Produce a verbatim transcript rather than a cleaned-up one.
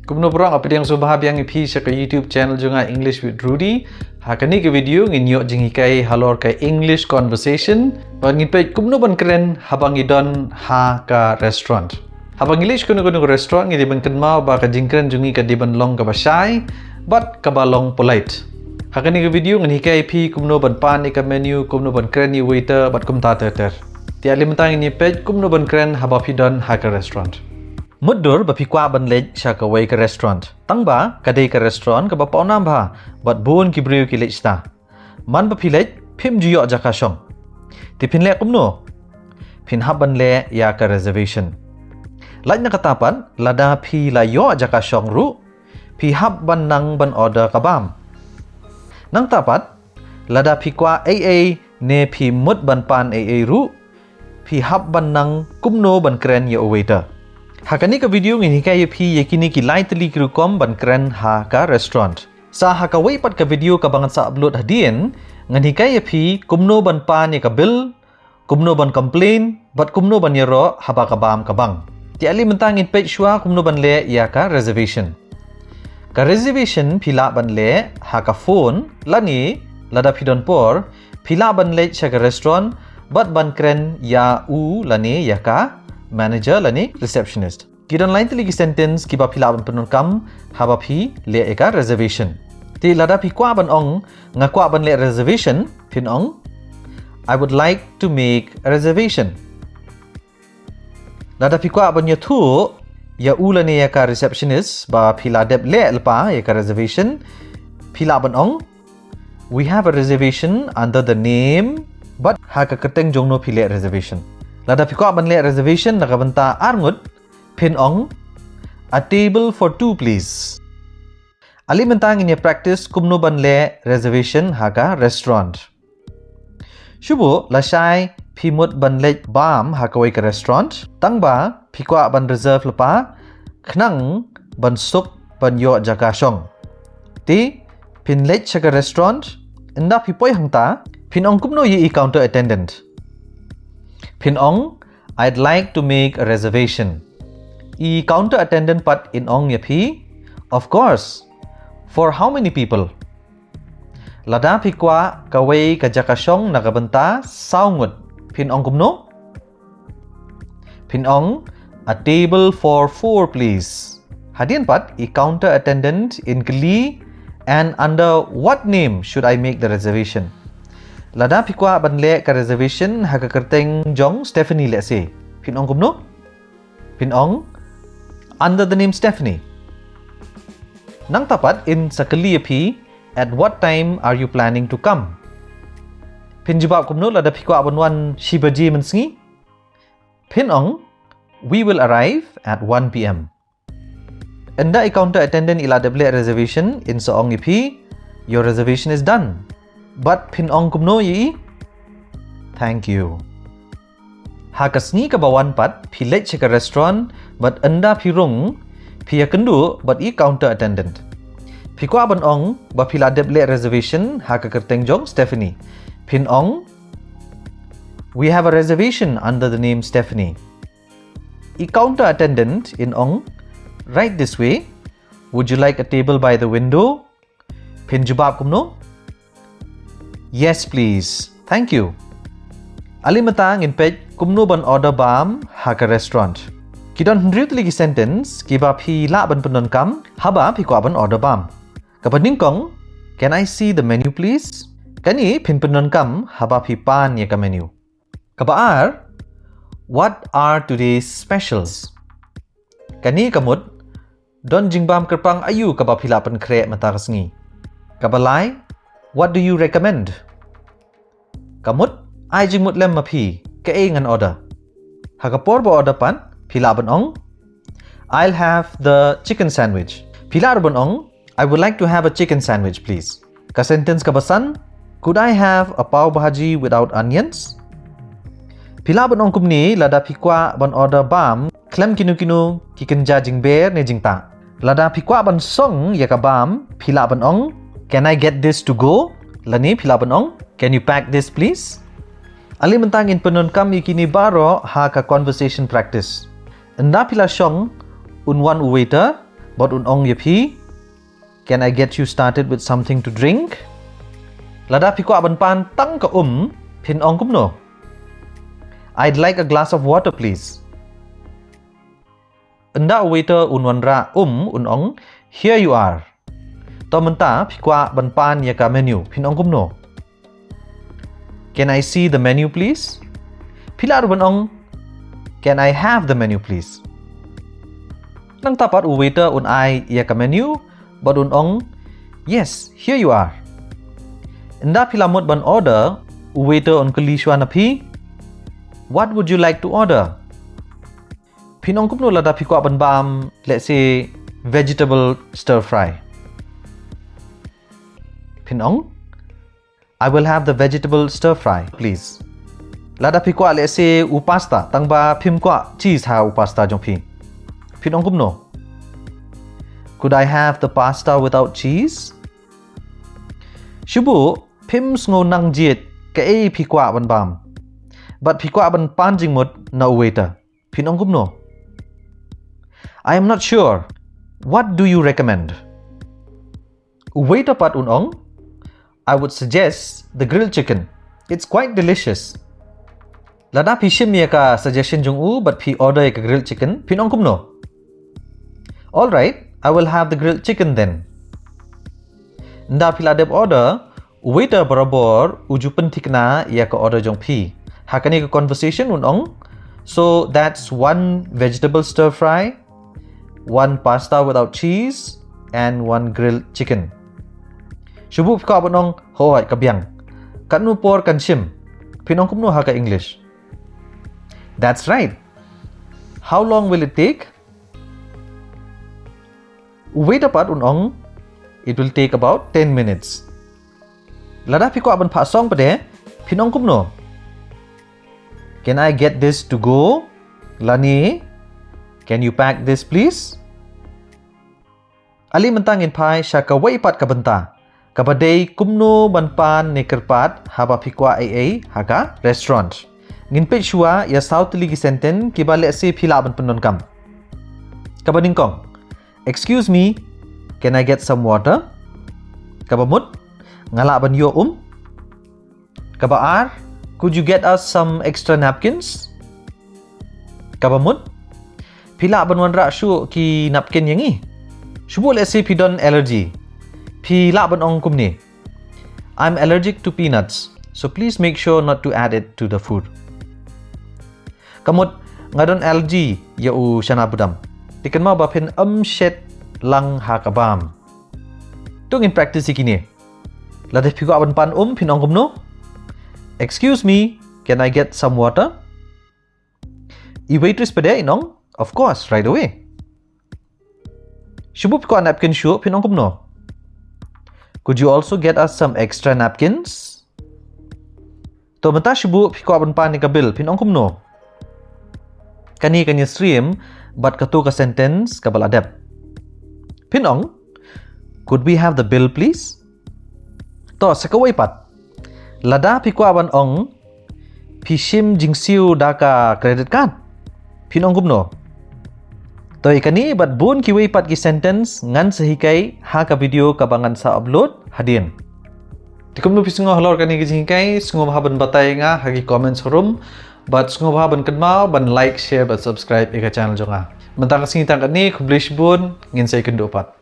Kumno baroh, nga pdiang sngewbha biang ïa phi sha ka YouTube channel jong nga, English with Rudy. Ha kane ka video ngin ïoh jinghikai halor ka English conversation. Bad ngin peit kumno ban kren haba ngi don ha ka restaurant. Haba ngi leit sha kano kano ka restaurant, ngi dei ban kynmaw ba ka jingkren jong ngi ka dei ban long kaba shai bad kaba long polite. Ha kane ka video ngin hikai ïa phi kumno ban pan ïa ka menu, kumno ban kren ïa u waiter bad kumta ter ter. Te ale mynta ngin ïa peit kumno ban kren haba phi don ha ka restaurant. Mutdur ba phi kwah ban leit sha kawei ka restaurant. Tang ba ka dei ka restaurant kaba pawnam bha bad bun ki briew ki leit shata. Man ba phi leit, phim ju ïoh jaka shong. Te phin leh kumno? Phin hap ban leh ïa ka reservation. Lait na kata pat, lada phi la ïoh jaka shong ruh, phi hap ban nang ban order ka bam. Nangta pat, lada phi kwah ei ei ne phi mut ban pan ei ei ruh, phi hap ban nang kumno ban kren ïa u waiter. Ha kane ka video ngin hikai ïa phi ïa kine ki lai tylli ki rukom ban kren ha ka restaurant. Sa ha kawei pat ka video kaba ngan sa upload hadien, ngan hikai ïa phi kumno ban pan ïa ka bill, kumno ban complain, bad kumno ban ïaroh haba ka bam ka bang. Te ale mynta ngin peit shuwa kumno ban leh ïa ka reservation. Ka reservation phi lah ban leh ha ka phone, lane lada phi don por, phi lah ban leit sha ka restaurant bad ban kren ïa u lane ïa ka manager lane receptionist. Ki don lai tylli ki sentence kiba phi lah ban pyndonkam haba phi leh ïa ka reservation. Te lada phi kwah ban ong, nga kwah ban leh reservation, phin ong, I would like to make a reservation. Lada phi kwah ban ïathuh ïa u lane ïa ka receptionist ba phi la dep leh lypa ïa ka reservation, phi lah ban ong, we have a reservation under the name, bad ha ka kyrteng jong no phi leh reservation. Lada phi kwah ban leh reservation na ka bynta ar ngut, phin ong, a table for two, please. Ale mynta ngin ïa practice kumno ban leh reservation ha ka restaurant. Shu buh, lashai phi mut ban leit bam ha kawei ka restaurant, tang ba phi kwah ban reserve lypa khnang ban suk ban ïoh jaka shong. Te phin leit sha ka restaurant, ynda phi poi hangta, phin ong kumno ïa i counter attendant? Phin ong, I'd like to make a reservation. I counter attendant pat in ong ïa phi, of course. For how many people? Lada phi kwah kawei ka jaka shong na ka bynta saw ngut, phin ong kumno? Phin ong, a table for four, please. Hadien pat i counter attendant in kylli, and under what name should I make the reservation? Lada phi kwah ban leh ka reservation ha ka kyrteng jong Stephanie, let's say, phin ong kumno? Phin ong, under the name Stephanie. Nangta pat in sa kylli ïa phi, at what time are you planning to come? Phin jubab kumno lada phi kwah ban wan shi baje mynsngi? Phin ong, we will arrive at one p.m. Ynda i counter attendant i la dep leh reservation, in sa ong ïa phi, your reservation is done. Bad phin ong kumno ïa i? Thank you. Ha ka sngi kaba wan pat, phi leit sha ka restaurant, bad ynda phi rung, phi ïakynduh bad i counter attendant. Phi kwah ban ong ba phi la dep leh reservation ha ka kyrteng jong Stephanie. Phin ong, we have a reservation under the name Stephanie. I counter attendant in ong, right this way. Would you like a table by the window? Phin jubab kumno? Yes, please. Thank you. Ale mynta ngin peit kumno ban order bam ha ka restaurant. Ki don hynriew tylli ki sentence kiba phi lah ban pyndonkam haba phi kwah ban order bam. Kaba nyngkong, can I see the menu, please? Kane phin pyndonkam haba phi pan ïa ka menu. Kaba ar, what are today's specials? Kane ka mut, don jingbam kyrpang aïu kaba phi lah pynkhreh mynta ka sngi? Kaba lai, what do you recommend? Ka mut, ai jingmut lem ma phi, kaei ngan order? Ha ka por ba order pat, phi lah ban ong, I'll have the chicken sandwich. Phi lah ruh ban ong, I would like to have a chicken sandwich, please. Ka sentence kaba san, could I have a pav bhaji without onions? Phi lah ban ong kumne lada phi kwah ban order bam khlem kino kino ki kynja jingber ne jingtah. Lada phi kwah ban song ïa ka bam, phi lah ban ong, can I get this to go? Lane phi lah ban ong, can you pack this, please? Ale mynta ngin pyndonkam ïa kine baroh ha ka conversation practice. Ynda phi la shong, un wan u waiter, Bad un ong ïa phi, "Can I get you started with something to drink?" Lada phi kwah ban pan tang ka um, phin ong kumno? "I'd like a glass of water, please." Ynda u waiter un wanrah um, un ong, "Here you are." To mynta phi kwah ban pan ïa ka menu, phin ong kumno? "Can I see the menu, please?" Phi lah ruh ban ong, "Can I have the menu, please?" Nangta pat u waiter un ai ïa ka menu, bad un ong, "Yes, here you are." Ynda phi la mut ban order, u waiter un kylli shuwa na phi, "What would you like to order?" Phin ong kumno lada phi kwah ban bam, let's say, vegetable stir fry? Phin ong, "I will have the vegetable stir fry, please." Lada phi kwah, let's say, u pasta, tang ba phim kwah cheese ha u pasta jong phi, phin ong kumno? "Could I have the pasta without cheese?" Shu buh, phim sngew nang jied kaei phi kwah ban bam, bad phi kwah ban pan jingmut na u waiter, phin ong kumno? "I am not sure. What do you recommend?" U waiter pat un ong, "I would suggest the grilled chicken. It's quite delicious." Lada phi shim ïa ka suggestion jong u bad phi order ïa ka grilled chicken, phin ong kumno? "All right, I will have the grilled chicken then." Ynda phi la dep order, u waiter barabor u ju pynthikna ïa ka order jong phi. Ha kane ka conversation un ong, "So that's one vegetable stir fry, one pasta without cheese, and one grilled chicken." Shu buh phi kwah ban ong, "Hooid, ka biang. Katno por kan shim?" Phin ong kumno ha ka English? "That's right. How long will it take?" U waiter pat un ong, "It will take about ten minutes." Lada phi kwah ban phah song pat de, phin ong kumno? "Can I get this to go?" Lane, "Can you pack this, please?" Ale mynta ngin phai sha kawei pat ka bynta, kaba dei kumno ban pan ne kyrpad haba phi kwah ei ei ha ka restaurant. Ngin peit shuwa ïa saw tylli ki sentence kiba lehse phi lah ban pyndonkam. Kaba nyngkong, "Excuse me, can I get some water?" Kaba mut, "Nga lah ban ïoh um?" Kaba ar, "Could you get us some extra napkins?" Kaba mut, "Phi lah ban wanrah shuh ki napkin ïa ngi?" Shu buh lehse phi don allergy, phi lah ban ong kumne, "I'm allergic to peanuts, so please make sure not to add it to the food." Ka mut, "Nga don allergy ïa u shana budam, te kynmaw ba phin ym shet lang ha ka bam." To ngin practice ïa kine. Lada phi kwah ban pan um, phin ong kumno? "Excuse me, can I get some water?" I waitress pat de in ong, "Of course, right away." Shu buh phi kwah napkin shuh, phin ong kumno? "Could you also get us some extra napkins?" To mynta shu buh phi kwah ban pan ïa ka bill, phin ong kumno? Kane kan ïasyriem bad kato ka sentence kaba la dep. Phin ong, "Could we have the bill, please?" To sa kawei pat, lada phi kwah ban ong, "Phi shim jingsiew da ka credit card?" Phin ong kumno? To ïa kane bad bun kiwei pat ki sentence ngan sa hikai ha ka video kaba ngan sa upload hadien. Te kumno phi sngew halor kane ka jinghikai, sngewbha ban batai ïa nga ha ki comments harum, bad sngewbha ban kynmaw ban like, share bad subscribe ïa ka channel jong nga. Mynta ka sngi tang katne, khublei shibun, ngin sa ïakynduh pat.